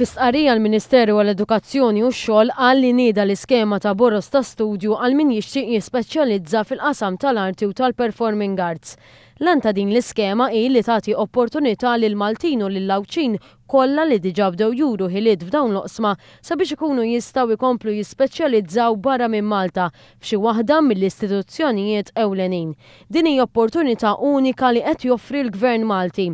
Fi stqarrija l-Ministeru għall-Edukazzjoni u x-Xogħol qal li nieda l-iskema ta' boroż ta' studju għal min jixtieq jispeċjalizza fil-qasam tal-arti u tal-performing arts. L-għan ta' din l-iskema hi li tagħti opportunità lill-Maltin u lill-Għawdxin kollha li diġà bdew juru ħiliet f'dawn l-oqsma sabiex ikunu jistgħu jkomplu jispeċjalizzaw barra minn Malta f'xi waħda mill-istituzzjonijiet ewlenin. Din hija opportunità unika li qed joffri l-Gvern Malti.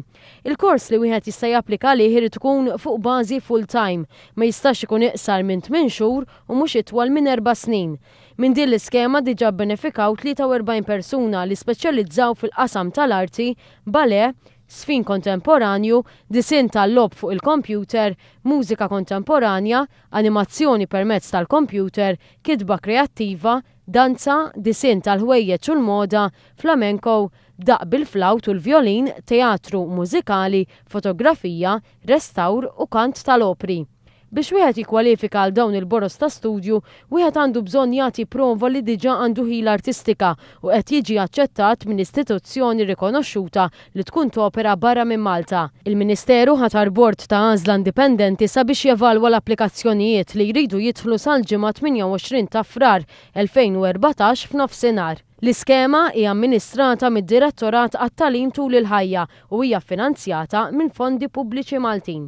Il-kors li wieħed jista' japplika għalih irid ikun fuq bażi full-time, ma jistax ikun iqsar minn tminn xhur u mhux itwal minn erba' snin. Minn din l-iskema diġà bbenefikaw 43 persuna li speċjalizzaw fil-qasam tal-arti, ballet, żfin kontemporanju, disinn tal-logħob fuq il-kompjuter, mużika kontemporanja, animazzjoni permezz tal-kompjuter, kitba kreattiva, danza, disinn tal-ħwejjeġ u l-moda, flamenco, daqq bil-flawt u l-vjolin, teatru mużikali, fotografija, restawr u kant tal-opri. Biex wieħed jikkwalifika għal dawn il-boroż ta' studju, wieħed għandu bżonn jagħti prova li diġà għandu ħila artistika u qed jiġi aċċettat minn istituzzjoni rikonoxxuta li tkun topera barra minn Malta. Il-Ministeru ħatar bord ta' għażla indipendenti sabiex jevalwa l-applikazzjonijiet li jridu jidħlu sal-Ġimgħa 28 ta' Frar 2014 f'nofsinhar. L-iskema hi amministrata mid-Direttorat għat-Tagħlim Tul il-Ħajja u hija ffinanzjata minn fondi pubbliċi Maltin.